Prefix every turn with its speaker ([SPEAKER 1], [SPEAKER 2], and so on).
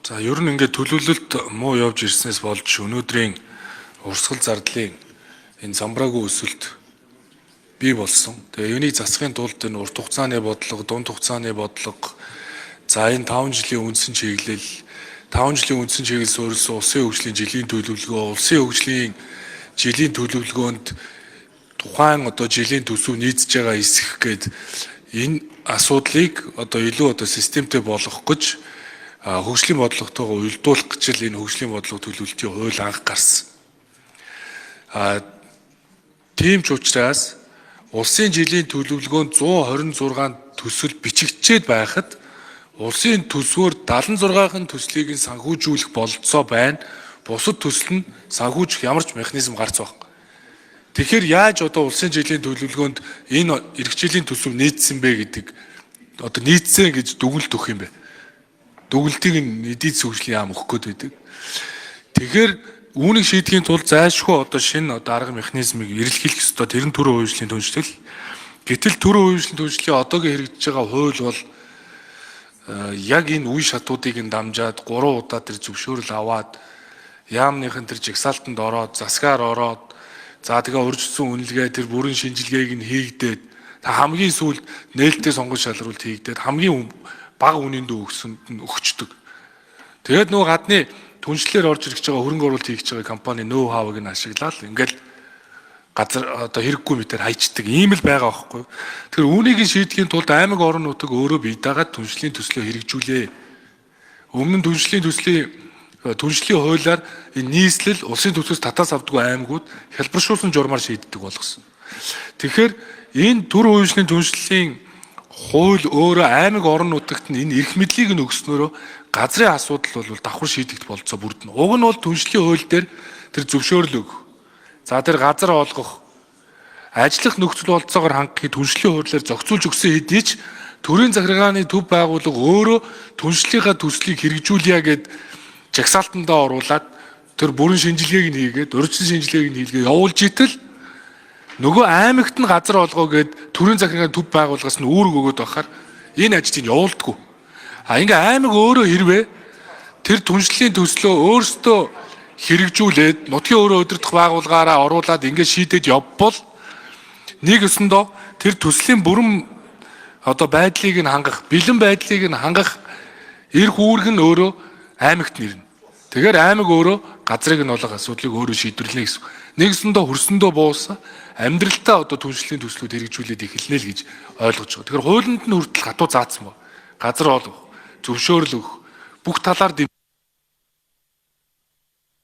[SPEAKER 1] За, ер нь ингээд төлөвлөлт муу явж ирснээс болж өнөөдрийн урсгал зардлын энэ замбраагүй өсөлт бий болсон. Тэгээ юуны засахын тулд энэ урт хугацааны бодлого, дунд хугацааны бодлого, за энэ 5 жилийн үндсэн чиглэл, 5 жилийн үндсэн чиглэл суурилсан улсын хөгжлийн жилийн төлөвлөгөө, улсын хөгжлийн жилийн төлөвлөгөөнд тухайн одоо жилийн төсөв нийцэж байгаа хэсэг гээд энэ асуудлыг одоо илүү одоо системтэй болгох гэж, хөгжлийн бодлоготойгоо уялдуулах гэж л энэ хөгжлийн бодлого төлөвлөлтийн хууль анх гарсан. Тийм ч учраас улсын жилийн төлөвлөгөөнд 126 төсөл бичигдчихэд байхад улсын төсвөөр 76-ын төслийг нь санхүүжүүлэх бололцоо байна. Бусад төсөл нь санхүүжих ямар ч механизм гарц байхгүй. Тэгэхээр яаж одоо улсын жилийн төлөвлөгөөнд энэ эх жилийн төсөв нийцсэн бэ гэдэг, одоо нийцсэн гэж дүгнэлт өгөх юм бэ? Дүгнэлтийг нь эдийн засгийн хөгжлийн яам өгөх гээд байдаг. Тэгэхээр үүнийг шийдэхийн тулд зайлшгүй одоо шинэ одоо арга механизмыг эрэлхийлэх ёстой. Тэр нь төрийн хувьчлалын түншлэл. Гэтэл төрийн хувьчлалын түншлэлийн одоогийн хэрэгжиж байгаа хууль бол яг энэ үе шатуудыг нь дамжаад 3 удаа тэр зөвшөөрөл аваад, яамныхын тэр жагсаалтанд ороод, засгаар ороод, за тэгээ урьдчилсан үнэлгээ, тэр бүрэн шинжилгээг нь хийгдээд, хамгийн сүүлд нээлттэй сонгон шалруулалт хийгдээд, хамгийн бага үнийн дүү өгсөнд нь өгчдөг. Тэгээд нөгөө гадны түншлэлээр орж ирж байгаа, хөрөнгө оруулалт хийж байгаа компани ноу хавыг нь ашиглаад ингээл газар одоо хэрэггүй мэтэр хайчдаг ийм л байгаа байхгүй. Тэгэхээр үүнийг нь шийдэхийн тулд аймаг орон нутаг өөрөө бие даагаад түншлийн төслөө хэрэгжүүлээ. Өмнө нь түншлийн төслийн түншлийн хуулиар энэ нийслэл улсын төсөөс татаас авдаггүй аймагуд хялбаршуулсан журмаар шийддэг болгосон. Тэгэхээр энэ төр хувьчлалын түншлэлийн хууль өөрөө аймаг орон нутагт нь энэ эрх мэдлийг нь өгснөөрөө газрын асуудал бол давхар шийдэгдэх бололцоо бүрдэнэ. Уг нь бол түншлэлийн хууль дээр тэр зөвшөөрөл өгөх. За, тэр газар олгох, ажиллах нөхцөл бололцоогоор хангахыг түншлэлийн хуулиар зохицуулж өгсөн хэдий ч төрийн захиргааны төв байгууллага өөрөө түншлэлийнхаа төслийг хэрэгжүүлье гэд жагсаалтандаа оруулаад, тэр бүрэн шинжилгээг нь хийгээд, урьдчилан шинжилгээг нь хийлгээ явуулж итэл нөгөө аймагт нь газар олгоо гэд төрийн захиргааны төв байгууллагаас нь үүрэг өгөөд байхаар энэ ажлыг явуулдаггүй. А ингээ аймаг өөрөө хэрвээ тэр түншлэлийн төслөө өөрсдөө хэрэгжүүлээд, нутгийн өөрөө удирдах байгууллагаараа оруулаад ингээ шийдээд явбал нэг өсөндөө тэр төслийн бүрэн одоо байдлыг нь хангах, бэлэн байдлыг нь хангах эрх үүрэг нь өөрөө аймагт нэрнэ. Тэгэхээр аймаг өөрөө газрыг нь олох асуудлыг өөрөө шийдвэрлэнэ гэсэн. Нэгсэндээ хөрсөндөө буусан амьдралтаа одоо түншлэлийн төслүүд хэрэгжүүлээд эхэлнэ л гэж ойлгож байгаа. Тэгэхээр хуулинд нь хүртэл хатуу заасан ба. Газар олох, зөвшөөрөл өгөх, бүх талаар